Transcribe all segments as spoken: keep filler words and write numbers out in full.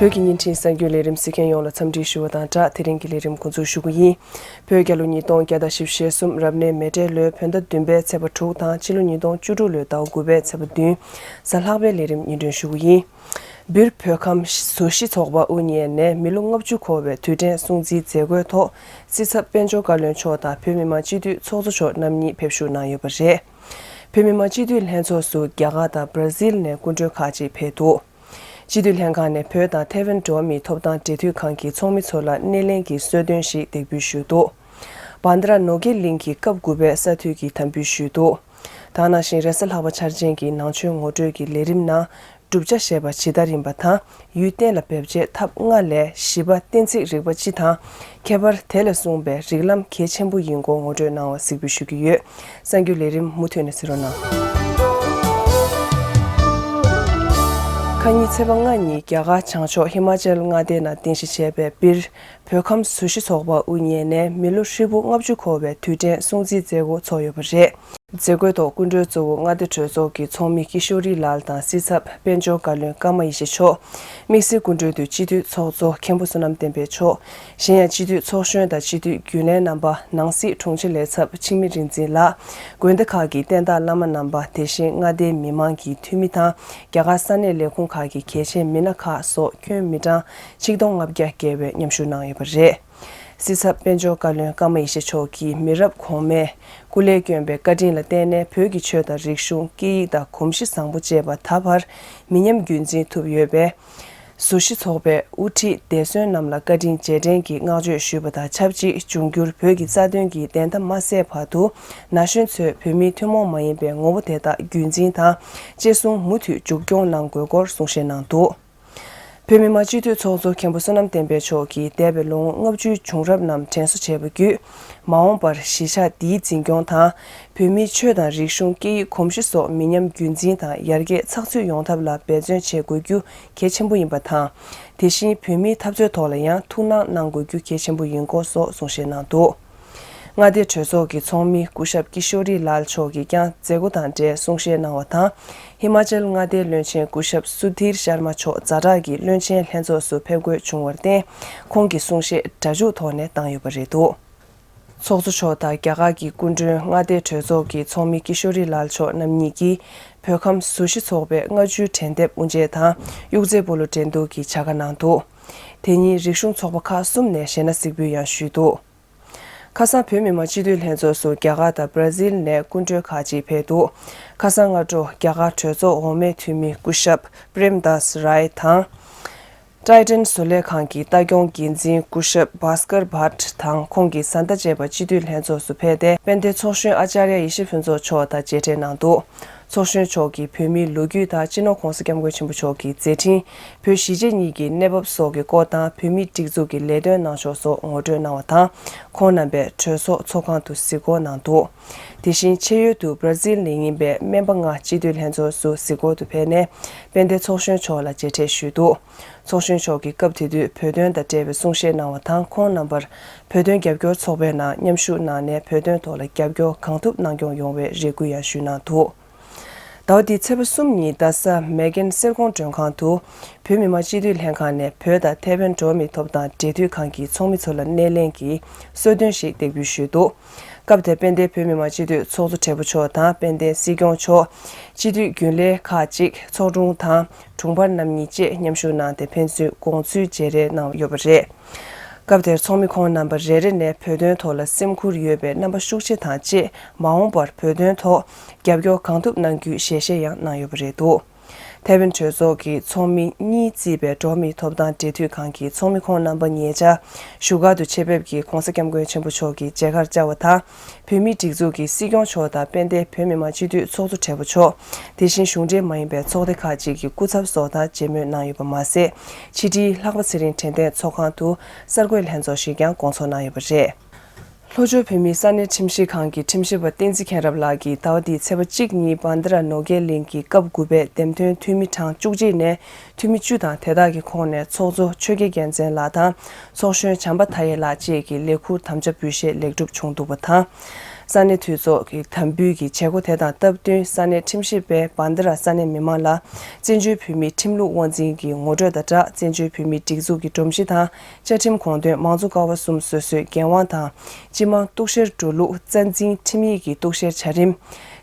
བོད་ཀྱི་བརྙན་འཕྲིན་གསར་འགྱུར་ལས་རིམ་གཟིགས་མཁན་ཡོངས་ལ་འཚམས་འདྲི་ཞུ་བ་དང་སྦྲགས། དེ་རིང་གི་ལས་རིམ་འགོ་འཛུགས་ཞུ་གི་ཡིན། བོད་རྒྱལ་ལོ་ཉིས་སྟོང་བརྒྱ་དང་བཞི་བཅུ་ཞེ་གསུམ་རབ་གནས་མེ་སྤྲེལ་ལོའི་བོད་ཟླ་བདུན་པའི་ཚེས་པ་དྲུག་དང་ཕྱི་ལོ་ཉིས་སྟོང་བཅུ་དྲུག་ལོའི་ཟླ་དགུ་པའི་ཚེས་པ་བདུན། གཟའ་ལྷག་པའི་ལས་རིམ་སྙན་སྒྲོན་ཞུ་གི་ཡིན། སྦིར་བོད་ཁམས་ཟུར་བཞི་ཚོགས་པ་དབུ་བརྙེས་ནས་མི་ལོ་ལྔ་བཅུ་འཁོར་བའི་དུས་དྲན་སྲུང་བརྩིའི་མཛད་སྒོའི་ཐོག་སྲིད་ཚབ་དཔལ་འབྱོར་བཀའ་བློན་མཆོག་དང་བོད་མི་མང་སྤྱི་འཐུས་ཚོགས་གཙོ་མཆོག་རྣམ་གཉིས་ཕེབས་ཞུགས་གནང་ཡོད་པ་རེད། བོད་མི་མང་སྤྱི་འཐུས་ལྷན་ཚོགས་སུ་རྒྱ་གར་དང་བྷར་ཛིལ་ནས་སྐུ་མགྲོན་ཁག་ཅིག་ཕེབས་འདུག་སྤྱི་འཐུས་ལྷན་ཁང་ནས་བོད་དང་ཐའེ་ཝན་འགྲོ་བ་མིའི་ཐོབ་ཐང་འབྲེལ་མཐུད་ཁང་གི་ཚོགས་མི་ཚོ་ལ་སྣེ་ལེན་གྱི་གསོལ་སྟོན་ཞིག་འདེགས་འབུལ་ཞུས་འདུག་བྷན་དྷ་ར་ནོ་གེ་གླིང་གི་སྐབས་དགུ་པའི་ས་འཐུས་ཀྱི་དམ་འབུལ་ཞུས་འདུག་ད་ག་ནང་བཞིན་རེས་གཟའ་ལྷག་པ་འཆར་ཅན་གྱི་ནང་ཆོས་ངོ་སྤྲོད་ཀྱི་ལས་རིམ་ནང་བསྒྲུབ་བྱ་ཞེས་པ་ཇི་ལྟར་ཡིན་པ་དང་ཡུལ་གཏན་ལ་འབེབས་བྱེད་ཐབས་ལྔ་ལས་བཞི་པ་གཏན་ཚིགས་རིག་པ་སྤྱི་དང་། ཁྱད་པར་དེ་ལས་གསུངས་པའི་རིགས་ལམ་གལ་ཆེན་པོ་ཡིན་སྐོར་ངོ་སྤྲོད་གནང་བ་གཟིགས་འབུལ་ཞུ་གི་ཡོད། གསར་འགྱུར་ལས་རིམ་མུ་མཐུད་ནས་གཟིགས་རོགས་གནང་། ཁ་ཉིན་ཚེས་པ་ལྔ་ཉིན་རྒྱ་གར་བྱང་ཕྱོགས་ཧི་མ་ཅལ་མངའ་སྡེ་ནང་རྟེན་གཞི་བྱས་པའི་སྦིར་བོད་ཁམས་ཟུར་བཞི་ཚོགས་པ་དབུ་བརྙེས་ནས་མི་ལོ་ཧྲིལ་པོ་ལྔ་བཅུ་འཁོར་བའི་དུས་དྲན་སྲུང་བརྩིའི་མཛད་སྒོ་ཚོགས་ཡོད་པ་རེད། མཛད་སྒོའི་ཐོག་སྐུ་མགྲོན་གཙོ་བོ་མངའ་སྡེ་གྲོས་ཚོགས་ཀྱི་ཚོགས་མི་ཀི་ཤོ་རི་ལཱལ་དང་སྲིད་ཚབ་དཔལ་འབྱོར་བཀའ་བློན་ཀརྨ་ཡེ་ཤེས་མཆོག་དམིགས་བསལ་སྐུ་མགྲོན་དུ་སྤྱི་འཐུས་ཚོགས་གཙོ་མཁན་པོ་བསོད་ནམས་བསྟན་འཕེལ་མཆོག་གཞན་ཡང་སྤྱི་འཐུས་ཚོགས་གཞོན་དང་སྤྱི་འཐུས་རྒྱུན་ལས་རྣམ་པ། ནང་སྲིད་དྲུང་ཆེ་ལས་ཚབ་འཆི་མེད་རིག་འཛིན་ལགས། དགོན་སྡེ་ཁག་གི་བསྟན་བདག་བླ་མ་རྣམ་པ། དེ་བཞིན་མངའ་སྡེའི་མི་མང་གི་འཐུས་མི་དང་རྒྱ་གར་ས་གནས་ལས་ཁུངས་ཁག་གི་གལ་ཆེའི་མི་སྣ་ཁག་སོགས་ཁྱོན་མི་གྲངས་ཆིག་སྟོང་ལྔ་བརྒྱ་བརྒལ་བས་མཉམ་ཞུགས་གནང་ཡོད་པ་རེད། སྲིད་ཚབ་དཔལ་འབྱོར་བཀའ་བློན་ཀརྨ་ཡེ་ཤེས་མཆོག་གིས་མི་རབས་གོང་མས་སྐུ་ལས་བསྐྱོན་པའི་བཀའ་དྲིན་ལ་བརྟེན་ནས་བོད་ཀྱི་ཆོས་དང་རིག་གཞུང་སྐད་ཡིག་དང་གོམས་གཤིས་བཟང་པོ་བཅས་པ་ད་བར་མི་ཉམས་རྒྱུན་འཛིན་ཐུབ་ཡོད་པས། ཟུར་བཞི་ཚོགས་པའི་དབུ་ཁྲིད་འདས་གསོན་རྣམས་ལ་བཀའ་དྲིན་རྗེས་དྲན་གྱི་བསྔགས་བརྗོད་ཞུས་པ་དང་ཆབས་ཅིག་འབྱུང་འགྱུར་བོད་ཀྱི་རྩ་དོན་གྱི་བདེན་མཐའ་མ་གསལ་བར་དུ་ན་གཞོན་ཚོས་བོད་མིའི་ཐུན་མོང་མ་ཡིན་པའི་ངོ་བོ་དེ་དག་རྒྱུན་འཛིན་དང་གཅེས་སྲུང་མུ་མཐུད་མཇུག་སྐྱོང་གནང་དགོས་སྐོར་གསུང་བཤད་གནང་འདུག་བོད་མི་མང་སྤྱི་འཐུས་ཚོགས་གཙོ་མཁན་པོ་བསོད་ནམས་བསྟན་འཕེལ་མཆོག་གིས་འདས་པའི་ལོ་ངོ་ལྔ་བཅུའི་བྱུང་རབས་རྣམས་དྲན་གསོ་བྱས་པ་བརྒྱུད། མ་འོངས་པར་གཞིས་ཆགས་འདིའི་འཛིན་སྐྱོང་དང་། བོད་མིའི་ཆོས་དང་རིག་གཞུང་སྐད་ཡིག་གོམས་གཤིས་སོགས་མི་ཉམས་རྒྱུན་འཛིན་དང་ཡར་རྒྱས་ཚགས་ཚུད་ཡོང་ཐབས་ལ་འབད་བརྩོན་བྱེད་དགོས་རྒྱུ་གལ་ཆེན་པོ་ཡིན་པ་དང་། དེ་བཞིན་བོད་མིའི་འཐབ་རྩོད་ཐོག་ལ་ཡང་ཐུགས་སྣང་གནང་དགོས་རྒྱུ་གལ་ཆེན་པོ་ཡིན་སྐོར་སོགས་གསུང་བཤད་གནང་འདུག་མངའ་སྡེ་གྲོས་ཚོགས་ཀྱི་ཚོགས་མི་སྐུ་ཞབས་ཀི་ཤོ་རི་ལཱལ་མཆོག་གིས་ཀྱང་མཛད་སྒོ་དང་འབྲེལ་གསུང་བཤད་གནང་བ་དང་། ཧི་མ་ཅལ་མངའ་སྡེའི་བློན་ཆེན་སྐུ་ཞབས་སུ་དྷིར་ཤར་མ་མཆོག་ཛ་དྲག་གི་བློན་ཆེན་ལྷན་ཚོགས་སུ་ཕེབས་དགོས་བྱུང་བར་བརྟེན། ཁོང་གི་གསུང་བཤད་སྒྲ་འཇུག་ཐོག་ནས་བཏང་ཡོད་པ་རེད་འདུག་ཚོགས་གཙོ་མཆོག་དང་རྒྱ་གར་གྱི་སྐུ་མགྲོན་མངའ་སྡེའི་གྲོས་ཚོགས་ཀྱི་ཚོགས་མི་ཀི་ཤོ་རི་ལཱལ་མཆོག་རྣམ་གཉིས་ཀྱིས་བོད་ཁམས་ཟུར་བཞི་ཚོགས་པའི་ལྔ་བཅུའི་དྲན་དེབ་དབུ་འབྱེད་དང་གཡུག་རྩེ་སྤོ་ལོ་འགྲན་བསྡུར་གྱི་བྱ་དགའ་གནང་འདུག་དེ་ཉིན་རིག་གཞུང་ཚོགས་པ་ཁག་གསུམ་ནས་གཞས་སྣ་གཟིགས་འབུལ་ཡང་ཞུས་འདུག་ཁ་སང་བོད་མི་མང་སྤྱི་འཐུས་ལྷན་ཚོགས་སུ་རྒྱ་གར་དང་བྷ་ར་ཟིལ་ནས་སྐུ་མགྲོན་ཁག་ཅིག་ཕེབས་འདུག་ཁ་སང་སྔ་དྲོ་རྒྱ་གར་གྲོས་ཚོགས་འོག་མའི་འཐུས་མི་སྐུ་ཞབས་པྲེམ་དཱས་རའི་དང་། ཀྲའི་ཏན་བཟོ་ལས་ཁང་གི་ལྟ་སྐྱོང་འགན་འཛིན་སྐུ་ཞབས་བྷཱ་སྐར་བྷཊ་དང་ཁོང་གི་བཟའ་ཟླ་བཅས་པ་སྤྱི་འཐུས་ལྷན་ཚོགས་སུ་ཕེབས་ཏེ་དཔལ་ལྡན་ཚོགས་གཞོན་ཨ་ཅཱརྱ་ཡེ་ཤེས་ཕུན་ཚོགས་མཆོག་དང་མཇལ་འཕྲད་གནང་འདུག་ཚོགས་གཞོན་མཆོག་གིས་བོད་མིའི་ལོ་རྒྱུས་དང་སྤྱི་ནོར་༧གོང་ས་༧སྐྱབས་མགོན་ཆེན་པོ་མཆོག་གི་མཛད་འཕྲིན། བོད་གཞིས་བྱེས་གཉིས་ཀྱི་གནས་བབ་སོགས་ཀྱི་སྐོར་དང་བོད་མིའི་སྒྲིག་འཛུགས་ཀྱི་ལས་དོན་གནང་ཕྱོགས་སོགས་ངོ་སྤྲོད་གནང་བ་དང་། ཁོང་རྣམ་པས་གྲོས་ཚོགས་ཚོགས་ཁང་དུ་གཟིགས་སྐོར་གནང་འདུག་དེ་བཞིན་ཆེས་ཡོལ་དུ་བྷ་ར་ཟིལ་ནས་ཡིན་པའི་སྨན་པ་ལྔ་སྤྱི་འཐུས་ལྷན་ཚོགས་སུ་གཟིགས་སྐོར་དུ་ཕེབས་ནས་དཔལ་ལྡན་ཚོགས་གཞོན་མཆོག་ལ་མཇལ་འཕྲད་ཞུས་འདུག་ཚོགས་གཞོན་མཆོག་གིས་སྐབས་དེ་དུས་བོད་དོན་དང་འབྲེལ་བའི་གསུང་བཤད་གནང་བ་དང་ཁོང་རྣམ་པར་བོད་དོན་རྒྱབ་སྐྱོར་ཚོགས་པའི་ནང་མཉམ་ཞུགས་གནང་ནས་བོད་དོན་ཐོག་ལ་རྒྱབ་སྐྱོར་གང་ཐུབ་གནང་སྐྱོང་ཡོང་བའི་རེ་སྐུལ་ཡང་ཞུས་གནང་འདུག་ཟླ་བ་འདིའི་ཚེས་པ་གསུམ་ཉིན་རྡ་ས་མེག་གྷན་གསེར་ཀོང་མགྲོན་ཁང་དུ་བོད་མི་མང་སྤྱི་འཐུས་ལྷན་ཁང་ནས་བོད་དང་ཐའེ་ཝན་འགྲོ་བ་མིའི་ཐོབ་ཐང་འབྲེལ་མཐུད་ཁང་གི་ཚོགས་མི་ཚོ་ལ་སྣེ་ལེན་གྱིས་གསོལ་སྟོན་ཞིག་འདེགས་འབུལ་ཞུས་འདུག་སྐབས་དེར་དཔལ་ལྡན་བོད་མི་མང་སྤྱི་འཐུས་ཚོགས་གཙོ་སྦྲེལ་པོ་མཆོག་དང་དཔལ་ལྡན་སྲིད་སྐྱོང་མཆོག་སྤྱི་འཐུས་རྒྱུན་ལས་ཁག་ཅིག་ཚོགས་དྲུང་དང་དྲུང་འཕར་རྣམ་གཉིས་བཅས་མཉམ་ཞུགས་གནང་སྟེ་ཕན་ཚུན་དགོངས་ཚུལ་བརྗེ་རེས་གནང་ཡོད་པ་རེད། སྐབས་དེར་ཚོགས་མི་ཁོང་རྣམ་པ་རེ་རེ་ནས་བོད་དོན་ཐོག་ལ་སེམས་ཁུར་ཡོད་པའི་རྣམ་པ་ཤུགས་ཆེ་དང་བཅས་མ་འོངས་པར་བོད་དོན་ཐོག་རྒྱབ་སྐྱོར་གང་ཐུབ་གནང་རྒྱུའི་ཞལ་བཞེས་ཡང་གནང་ཡོད་པ་རེད་འདུག་ཐའེ་ཝན་གྲོས་ཚོགས་ཀྱི་ཚོགས་མི་གཉིས་བརྩིས་པའི་འགྲོ་བ་མིའི་ཐོབ་ཐང་འབྲེལ་མཐུད་ཁང་གི་ཚོགས་མི་ཁོང་རྣམ་པ་ཉེ་ཆར་བཞུགས་སྒར་དུ་ཆེད་ཕེབས་ཀྱིས་༧གོང་ས་༧སྐྱབས་མགོན་ཆེན་པོ་མཆོག་གི་མཇལ་ཁར་བཅར་བ་དང་། བོད་མིའི་སྒྲིག་འཛུགས་ཀྱི་སྲིད་སྐྱོང་མཆོག་དང་དཔལ་ལྡན་བོད་མི་མང་སྤྱི་འཐུས་ཚོགས་གཙོ་སྦྲེལ་པོ་མཆོག་དེ་བཞིན་གཞུང་འབྲེལ་མ་ཡིན་པའི་ཚོགས་སྡེ་ཁག་ཅིག་གི་སྐུ་ཚབ་སོགས་དང་མཇལ་མོལ་གནང་ཡོད་པ་མ་ཟད། ཕྱི་དྲིལ་ལྷག་པ་ཚེ་རིང་དྲན་རྟེན་ཚོགས་ཁང་དུ་གསར་འགོད་ལྷན་ཚོགས་ཤིག་ཀྱང་དགོངས་ཚོགས་གནང་ཡོད་པ་རེད། ལྷོ་ཕྱོགས་བོད་མིའི་ས་གནས་ཁྲིམས་ཞིབ་ཁང་གི་ཁྲིམས་ཞིབ་པ་བསྟན་འཛིན་མཁྱེན་རབ་ལགས་ཀྱིས་ཟླ་བ་འདིའི་ཚེས་པ་གཅིག་ཉིན་བྷན་དྷ་ར་ནོ་གེ་གླིང་གི་སྐབས་དགུ་པའི་འདེམས་ཐོན་འཐུས་མི་གྲངས་བཅུ་གཅིག་ནས་འཐུས་མི་བཅུ་དང་དེ་དག་གི་ཁོངས་ནས་ཚོགས་གཙོ་ཆོས་རྒྱལ་རྒྱལ་མཚན་ལགས་དང་ཚོགས་གཞོན་བྱམས་པ་མཐའ་ཡས་ལགས་བཅས་ཀྱི་ལས་ཁུར་དམ་བཅའ་འབུལ་བཞེས་ལེགས་གྲུབ་བྱུང་འདུག་པ་དང་། ས་གནས་འཐུས་ཚོགས་ཀྱི་དམ་འབུལ་གྱི་བྱེད་སྒོ་དེ་དང་སྟབས་བསྟུན་ས་གནས་ཁྲིམས་ཞིབ་པས་བྷན་དྷ་ར་ས་གནས་མི་མང་ལ་བཙན་བྱོལ་བོད་མིའི་ཁྲིམས་ལུགས་དབང་འཛིན་གྱི་ངོ་སྤྲོད་དང་སྦྲགས་བཙན་བྱོལ་བོད་མིའི་སྒྲིག་འཛུགས་ཀྱི་སྒྲོམ་གཞི་དང་བཅའ་ཁྲིམས་དགོངས་དོན་མང་གཙོ་ཀ་བ་གསུམ་སོ་སོའི་འགན་དབང་དང་སྤྱི་དམངས་གཏུག་བཤེར་འགྲོ་ལུགས་རྩ་འཛིན་ཁྲིམས་ཡིག་གི་གཏུག་བཤེར་བྱ་རིམ།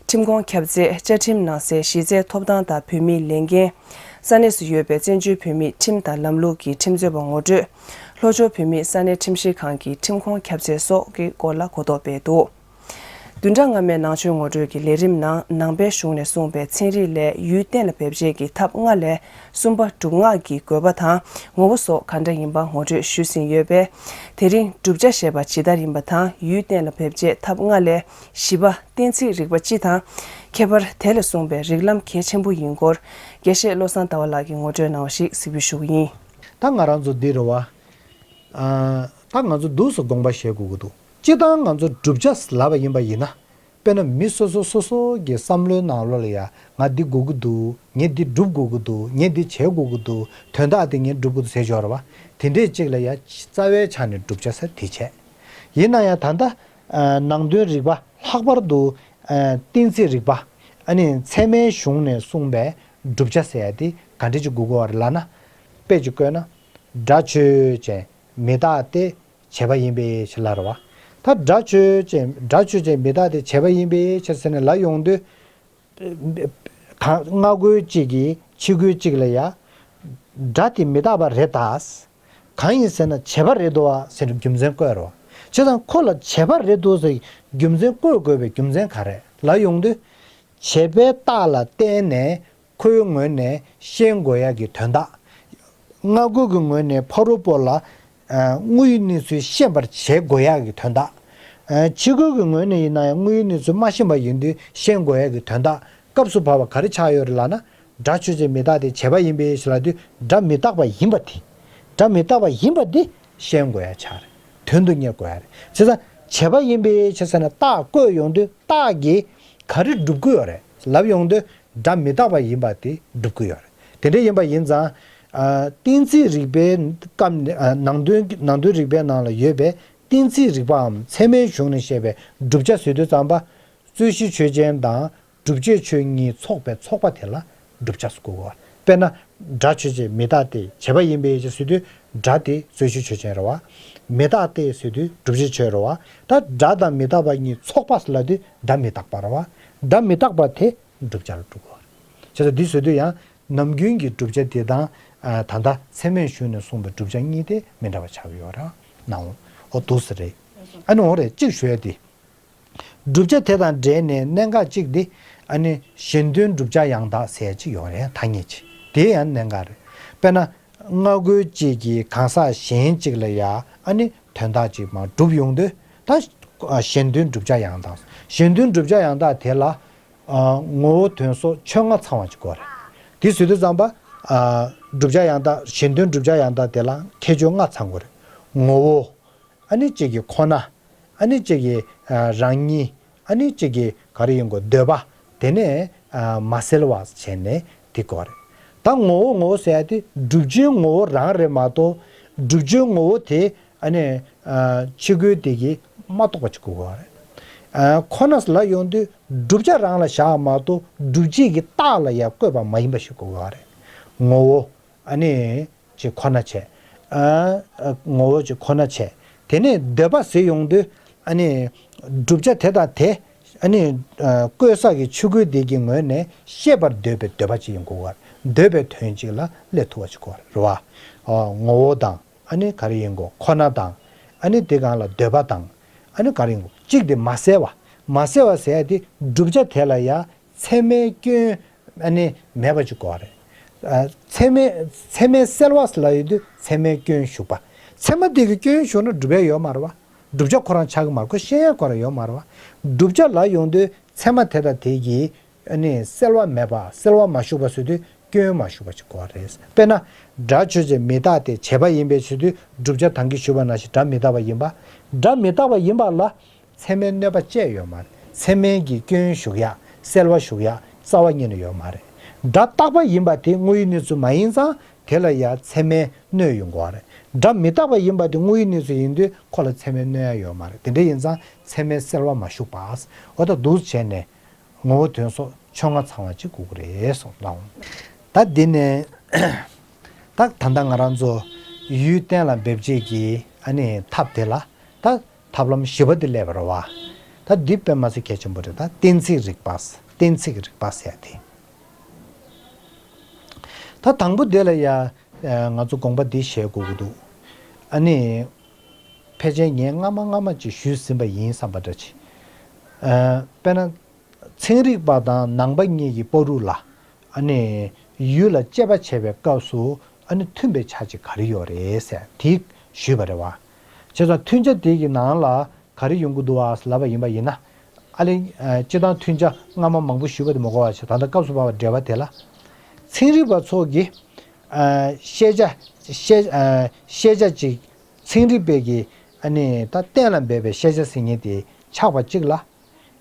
ཁྲིམས་ཁང་ཁྱབ་ཚད་བཅའ་ཁྲིམས་ནང་གསལ་གཞི་རྩའི་ཐོབ་ཐང་དང་བོད་མིའི་ལས་འགན། ས་གནས་སུ་ཡོད་པའི་བཙན་བྱོལ་བོད་མིའི་ཁྲིམས་དང་ལམ་ལུགས་ཀྱི་ཁྲིམས་རྩོད་པ་ངོ་སྤྲོད། ལྷོ་ཕྱོགས་བོད་མིའི་ས་གནས་ཁྲིམས་ཞིབ་ཁང་གི་ཁྲིམས་ཁང་ཁྱབ་ཚད་སོགས་ཀྱི་སྐོར་ལ་གོ་རྟོགས་སྤེལ་འདུག་བདུན་ཕྲག་སྔ་མའི་ནང་ཆོས་ངོ་སྤྲོད་ཀྱི་ལས་རིམ་ནང་ནང་པའི་གཞུང་ནས་གསུངས་པའི་ཚན་རིག་ལས་ཡུལ་གཏན་ལ་འབེབས་བྱེད་ཀྱི་ཐབས་ལྔ་ལས་གསུམ་པ་སྒྲུབ་སྔགས་ཀྱི་དགོས་པ་དང་ངོ་བོ་སོགས་ག་འདྲ་ཡིན་པ་ངོ་སྤྲོད་ཞུས་ཟིན་ཡོད་པས། དེ་རིང་བསྒྲུབ་བྱ་ཞེས་པ་ཇི་ལྟར་ཡིན་པ་དང་ཡུལ་གཏན་ལ་འབེབས་བྱེད་ཐབས་ལྔ་ལས་བཞི་པ་གཏན་ཚིགས་རིག་པ་སྤྱི་དང་། ཁྱད་པར་དེ་ལ་གསུངས་པའི་རིགས་ལམ་གལ་ཆེན་པོ་ཡིན་སྐོར་དགེ་བཤེས་བློ་བཟང་ཟླ་བ་ལགས་ཀྱིས་ངོ་སྤྲོད་གནང་བ་ཞིག་གཟིགས་འབུལ་ཞུ་གི་ཡིན། ད་ང་རང་ཚོ་འདི་རེད་བ། ཨ། ད་ང་ཚོ་འདུག་སེ་དགོངས་པ་བཞེས་དགོས་ཀྱི་འདུག་སྤྱིར་བཏང་ང་ཚོ་བསྒྲུབ་བྱ་ལབ་པ་ཡིན་པ་ཡིན་ན། དཔེར་ན་མི་སོ་སོ་སོ་སོ་གི་བསམ་བློའི་ནང་ལོགས་ལ་ཡ་ང་འདི་དགོས་ཀྱི་འདུག་ངས་འདི་སྒྲུབ་དགོས་ཀྱི་འདུག་ངས་འདི་བྱེད་དགོས་ཀྱི་འདུག་དོན་དག་དེ་ངས་སྒྲུབ་དགོས་འདུག་ཟེར་ཞོར་བ། དེ་འདྲའི་གཅིག་ལ་ཡ་རྩ་བའི་ཆ་ནས་བསྒྲུབ་བྱ་ཟེར་དེ་བྱས། ཡིན་ན་ཡང་ད་ལྟ་ནང་དོན་རིག་པ་ལྷག་པར་དུ་གཏན་ཚིགས་རིག་པ། ཨ་ནི་ཚད་མའི་གཞུང་ནས་གསུངས་པའི་བསྒྲུབ་བྱ་ཟེར་ཡ་དེ་ག་འདྲ་ཅིག་དགོས་ཀྱི་ཡོད་རེད་ལབ་ན། དཔེ་ཅིག་བཀོད་ན། སྒྲ་ཆོས་ཅན། མི་རྟག་སྟེ། བྱས་པ་ཡིན་པའི་ཕྱིར་ལ་རེད་བ། ད་སྒྲ་ཆོས་ཅན། སྒྲ་ཆོས་ཅན་མི་རྟག་སྟེ་བྱས་པ་ཡིན་པའི་ཕྱིར་ཟེར་ནས་ལབ་ཡོང་དུས། གང་སྔ་རྒོལ་གཅིག་གིས་ཕྱི་རྒོལ་གཅིག་ལ་ཡ། སྒྲ་དེ་མི་རྟག་པ་རེད་ད། གང་ཡིན་ཟེར་ན་བྱས་པ་རེད་དོ་ཟེར་རྒྱུ་མཚན་བཀོད་རོགས། བྱས་ཙང་ཁོ་ལ་བྱས་པ་རེད་དོ་ཟེར་རྒྱུ་མཚན་བཀོད་དགོས་པའི་རྒྱུ་མཚན་ག་རེ་ལབ་ཡོང་དུས། བྱས་པའི་རྟགས་ལ་བརྟེན་ནས། ཁོའི་ངོས་ནས་ཤེས་དགོས་ཡག་གི་དོན་དག་སྔ་རྒོལ་གྱི་ངོས་ནས་ཕ་རོལ་པོ་ལ་དངོས་ཡོད་གནས་ཚུལ་ཤེས་པར་བྱེད་དགོས་ཡག་གི་དོན་དག་ཕྱི་རྒོལ་གྱི་ངོས་ནས་ཡིན་ན་ཡང་དངོས་ཡོད་གནས་ཚུལ་མ་ཤེས་པ་ཡིན་དུས་ཤེས་དགོས་ཡག་གི་དོན་དག་སྐབས་སུ་བབ་པ་ག་རེ་ཆགས་ཡོད་རེད་ལབ་ན། སྒྲ་ཆོས་ཅན་མི་རྟག་སྟེ་བྱས་པ་ཡིན་པའི་ཕྱིར་ལབ་དུས་སྒྲ་མི་རྟག་པ་ཡིན་པ་དེ། སྒྲ་མི་རྟག་པ་ཡིན་པ་དེ་ཤེས་དགོས་ཡག་ཆགས་རེད། དོན་དུ་གཉེར་དགོས་ཡག་རེད། བྱས་ཙང་བྱས་པ་ཡིན་པའི་ཕྱིར་ཟེར་ནས་རྟགས་བཀོད་ཡོང་དུས་རྟགས་ཀྱིས་ག་རེ་སྒྲུབ་ཀྱི་ཡོད་རེད་ལབ་ཡོང་དུས། སྒྲ་མི་རྟག་པ་ཡིན་པ་དེ་སྒྲུབ་ཀྱི་ཡོད་རེད། དེ་འདྲ་ཡིན་པ་ཡིན་ཙང་། ཨ། གཏན་ཚིགས་རིག་པའི་སྐབས་ནས། ཨ། ནང་དོན། ནང་དོན་རིག་པའི་ནང་ལ་ཡོད་པའི་གཏན་ཚིགས་རིག་པའམ་ཚད་མའི་གཞུང་ནས་བཤད་པའི་བསྒྲུབ་བྱ་ཟེར་དུས་ཙམ་པ། རྩོད་གཞི་ཆོས་ཅན་དང་སྒྲུབ་བྱེད་ཆོས་གཉིས་ཚོགས་པའི་ཚོགས་པ་དེ་ལ་བསྒྲུབ་བྱ་ཟེར་གོ་གི། དཔེར་ན། སྒྲ་ཆོས་ཅན་མི་རྟག་སྟེ་བྱས་པ་ཡིན་པའི་ཕྱིར་ཟེར་དུས་སྒྲ་དེ་རྩོད་གཞི་ཆོས་ཅན་རེད་བ། མི་རྟག་སྟེ་ཟེར་དུས་སྒྲུབ་བྱེད་ཆོས་རེད་བ། ད་སྒྲ་དང་མི་རྟག་པ་གཉིས་ཚོགས་པ་ལབ་དུས་སྒྲ་མི་རྟག་པ་རེད་བ། སྒྲ་མི་རྟག་པ་དེ་བསྒྲུབ་བྱ་ལ་འགྲོ་གི་རེད། བྱས་ཙང་འདི་ཟེར་དུས་ཡང་ནམ་རྒྱུན་གྱི་བསྒྲུབ་བྱ་དེ་དང་། ཨ། ད་ལྟ་ཚད་མའི་གཞུང་ནས་གསུངས་པའི་བསྒྲུབ་བྱ་གཉིས་དེ་མི་འདྲ་བ་ཆགས་ཀྱི་ཡོད་རེད། ནའོ། འོ་འདུག་སེ་རེད། ཨ་ནི་འོ་རེད། གཅིག་ཞུ་ཡ་དེ། བསྒྲུབ་བྱ་དེ་དང་འབྲེལ་ནས་གནད་འགག་གཅིག་དེ། ཨ་ནི་གཞན་དོན་བསྒྲུབ་བྱ་ཡང་དག་ཟེར་ཡ་གཅིག་ཡོད་རེད། ཐ་སྙད་ཅིག་དེ་ཡང་གནད་འགག་རེད། དཔེར་ན། སྔ་རྒོལ་གཅིག་གིས་གང་ཟག་གཞན་གཅིག་ལ་ཡ། ཨ་ནི་དོན་དག་ཅིག་མར་བསྒྲུབས་ཡོང་དུས། ད་གཞན་དོན་བསྒྲུབ་བྱ་ཡང་དག་གཞན་དོན་བསྒྲུབ་བྱ་ཡང་དག་དེ་ལ། ཨ། ངོ་བོ་དོན་སོགས་ཆོས་ལྔ་ཚང་བ་ཅིག་དགོས་རེད། དེ་ཟེར་དུས་ཙམ་པ། ཨ། བསྒྲུབ་བྱ་ཡང་དག་གཞན་དོན་བསྒྲུབ་བྱ་ཡང་དག་དེ་ལ་ཁྱད་ཆོས་ལྔ་ཚང་དགོས་རེད། ངོ་བོ། ཨ་ནི་གཅིག་གི་ཁོ་ན། ཨ་ནི་གཅིག་གི། ཨ། རང་ཉིད། ཨ་ནི་གཅིག་གི་ག་རེ་ཡིན་དགོས། འདོད་པ། དེ་ནས། ཨ། མ་བསལ་བ་བྱས་ནས་དེ་དགོས་རེད། ད་ངོ་བོ་ངོ་བོ་ཟེར་ཡ་དེ་བསྒྲུབ་བྱའི་ངོ་བོ་རང་རེད་མ་གཏོགས། བསྒྲུབ་བྱའི་ངོ་བོ་དེ། ཨ་ནི། ཨ། ཕྱི་རྒོལ་དེ་གིས་མ་རྟོགས་པ་ཅིག་དགོས་ཀྱི་རེད། ཨ། ཁོ་ན་ལབ་ཡོང་དུས་བསྒྲུབ་བྱ་རང་ལ་བཞག་མ་གཏོགས་བསྒྲུབ་བྱེད་ཀྱི་རྟགས་ལ་ཡང་བཀོད་པ་མ་ཡིན་པ་ཞིག་དགོས་ཀྱི་རེད། ངོ་བོ། ཨ་ནི། ཅིག་ཁོ་ན་བྱས། ཨ། ངོ་བོ་ཅིག་ཁོ་ན་བྱས། དེ་ནས་འདོད་པ་ཟེར་ཡོང་དུས། ཨ་ནི། བསྒྲུབ་བྱ་དེ་དང་དེ། ཨ་ནི། ཨ། བཀོད་ས་གི་ཕྱི་རྒོལ་དེ་གི་ངོས་ནས་ཤེས་པར་འདོད་པའི་འདོད་པ་ཅིག་ཡིན་དགོས་ཀྱི་རེད། འདོད་པའི་དོན་ཅིག་ལ་སླེབས་ཐུབ་པ་ཅིག་དགོས་རེད་བ། ཨ། ངོ་བོ་དང་། ཨ་ནི་ག་རེ་ཡིན་དགོས། ཁོ་ན་དང་། ཨ་ནི་དེ་སྒང་ལ་འདོད་པ་དང་། ཨ་ནི་ག་རེ་ཡིན་དགོས། གཅིག་དེ་མ་བསལ་བ། མ་བསལ་བ་ཟེར་ཡ་དེ་བསྒྲུབ་བྱ་དེ་ལ་ཡ་ཚད་མའི་སྐྱོན། ཨ་ནི་མེད་པ་ཅིག་དགོས་པ་རེད། ཨ། ཚད་མའི། ཚད་མའི་བསལ་བ་ལབ་ཡོང་དུས་ཚད་མའི་སྐྱོན་ཞུགས་པ། ཚད་མ་དེ་གི་སྐྱོན་ཞུགས་ན་སྒྲུབ་ཡ་ཡོད་མ་རེད་བ། བསྒྲུབ་བྱ་ཁོ་རང་ཆགས་ཀྱི་མ་རེད། ཁོ་ཤེས་ཡ་ཁོ་རང་ཡོད་མ་རེད་བ། བསྒྲུབ་བྱ་ལབ་ཡོང་དུས་ཚད་མ་དེ་དང་དེ་གི། ཨ་ནི་བསལ་བ་མེད་པ། བསལ་བ་མ་ཞུགས་པ་ཟེར་དུས་སྐྱོན་མ་ཞུགས་པ་ཅིག་དགོས་པ་རེད། དཔེར་ན། སྒྲ་ཆོས་ཅན་མི་རྟག་སྟེ་བྱས་པ་ཡིན་པའི་ཕྱིར་དུས་བསྒྲུབ་བྱ་དང་གི་ཞུས་པ་ནང་བཞིན་སྒྲ་མི་རྟག་པ་ཡིན་པ། སྒྲ་མི་རྟག་པ་ཡིན་པ་ལ་ཚད་མའི་གནོད་པ་ཅི་ཡང་ཡོད་མ་རེད། ཚད་མའི་གི་སྐྱོན་ཞུགས་ཡ། བསལ་བ་ཞུགས་ཡ་རྩ་བ་ཉིད་ནས་ཡོད་མ་རེད། སྒྲ་རྟག་པ་ཡིན་པ་དེ་དངོས་ཡོད་གནས་ཚུལ་མ་ཡིན་ཙང་ དེ་ལ་ཡང་ཚད་མའི་གནོད་ཡོང་གི་ཡོད་རེད། སྒྲ་མི་རྟག་པ་ཡིན་པ་དེ་དངོས་ཡོད་གནས་ཚུལ་ཡིན་དུས་ཁོ་ལ་ཚད་མའི་གནོད་ཡ་ཡོད་མ་རེད། དེ་འདྲ་ཡིན་ཙང་ཚད་མའི་སེལ་བ་མ་ཞུགས་པ། འོ་ད་འདུག་བྱས་ནས་ངོ་བོ་དོན་སོགས་ཕྱོགས་སྔ་ཚང་བ་ཅིག་དགོས་ཀྱི་རེད་གསུངས་གནང་། ད་འདི་ནས་ད་ད་ལྟ་ང་རང་ཚོ་ཡུལ་གཏན་ལ་འབེབས་བྱེད་ཀྱི་ཨ་ནི་ཐབས་དེ་ལ་ད་ཐབས་ལམ་བཞི་པ་དེ་སླེབས་པ་རེད་བ། ད་འདི་དཔེ་མ་སྲིད་གལ་ཆེན་པོ་རེད། ད་གཏན་ཚིགས་རིག་པ། གཏན་ཚིགས་རིག་པ་ཟེར་ཡ་དེ། ད་དང་པོ་དེ་ལ་ཡ་ང་ཚོ་དགོངས་པ་འདི་བཞེས་དགོས་ཀྱི་འདུག་ཨ་ནི་ཕལ་ཆེར་ངས་སྔ་མ་སྔ་མ་ཅིག་ཞུས་ཟིན་པ་ཡིན་བསམ་པ་འདྲ་ཅིག་དཔེར་ན། ཚན་རིག་པ་དང་ནང་པ་གཉིས་ཀྱི་བར་དུ་ལ་ཨ་ནི་ཡུལ་ལ་དཔྱད་པ་བྱེད་པའི་སྐབས་སུ་ཨ་ནི་མཐུན་པའི་ཆ་ཅིག་ག་རེ་ཡོད་རེད་ཟེར་དེ་ཞུས་པ་རེད་བ། བྱས་ཙང་མཐུན་ཆ་དེ་གི་ནང་ལ་ག་རེ་ཡོང་གི་འདུག་བ་ལབ་པ་ཡིན་པ་ཡིན་ན། ཨ་ལེ། སྤྱི་དང་མཐུན་ཆ་སྔ་མ་མང་པོ་ཞུས་པ་དེ་མ་གོ་བ་བྱས། ད་ལྟ་སྐབས་སུ་བབ་པའི་འགྲེལ་པ་དེ་ལ། ཚན་རིག་པ་ཚོ་གིས་ཤེས་བྱ་ཤེས་ཤེས་བྱ་ཅིག་ཚན་རིག་པས་ཀྱི་ཨ་ནི་ད་གཏན་ལ་འབེབས་པའི་ཤེས་བྱ་ཟེར་མཁན་དེ་ཆགས་པ་གཅིག་ལ།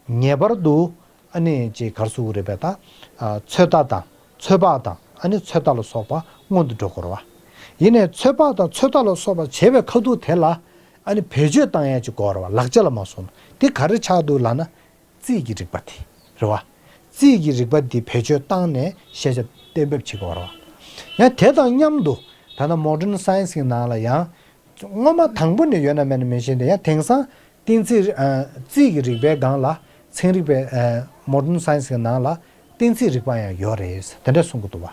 ངེས་པར་དུ་ཨ་ནི་ཅིག་ག་རེ་ཟེར་དགོས་རེད་པས། ད་ཚོད་ལྟ་དང་ཚོད་དཔག་དང་ཨ་ནི་ཚོད་ལྟ་ལ་སོགས་པ་སྔོན་དུ་འགྲོ་དགོས་རེད་བ། ཡིན་ནའི་ཚོད་དཔག་དང་ཚོད་ལྟ་ལ་སོགས་པ་བྱེད་པའི་ཁ་ཐུག་དེ་ལ་ཨ་ནི་བེད་སྤྱོད་བཏང་ཡ་ཅིག་དགོས་རེད་བ། ལག་ཆ་ལ་མ་སོང་ན་དེ་ག་རེ་ཆགས་འདུག་ལབ་ན། རྩིས་ཀྱི་རིག་པ་དེ་རེད་བ། རྩིས་ཀྱི་རིག་པ་འདི་བེད་སྤྱོད་བཏང་ནས་ཤེས་བྱ་གཏན་འབེབས་བྱེད་དགོས་རེད་བ། ཡང་དེ་དང་མཉམ་དུ་ད་ལྟ་མོ་ཌརན་སའེན་སི་གི་ནང་ལ་ཡང་སྔོན་མ་དང་པོ་ནས་ཡོད་ན་མེད་ན་མི་ཤེས་ཏེ། ཡང་དེང་སང་གཏན་ཚིགས་ཨ་རྩིས་ཀྱི་རིག་པའི་སྒང་ལ་ཚན་རིག་པའི་ཨ་མོ་ཌརན་སའེན་སི་གི་ནང་ལ་གཏན་ཚིགས་རིག་པ་ཡང་ཡོད་རེད་དེ་འདྲ་གསུང་གི་འདུག་བ།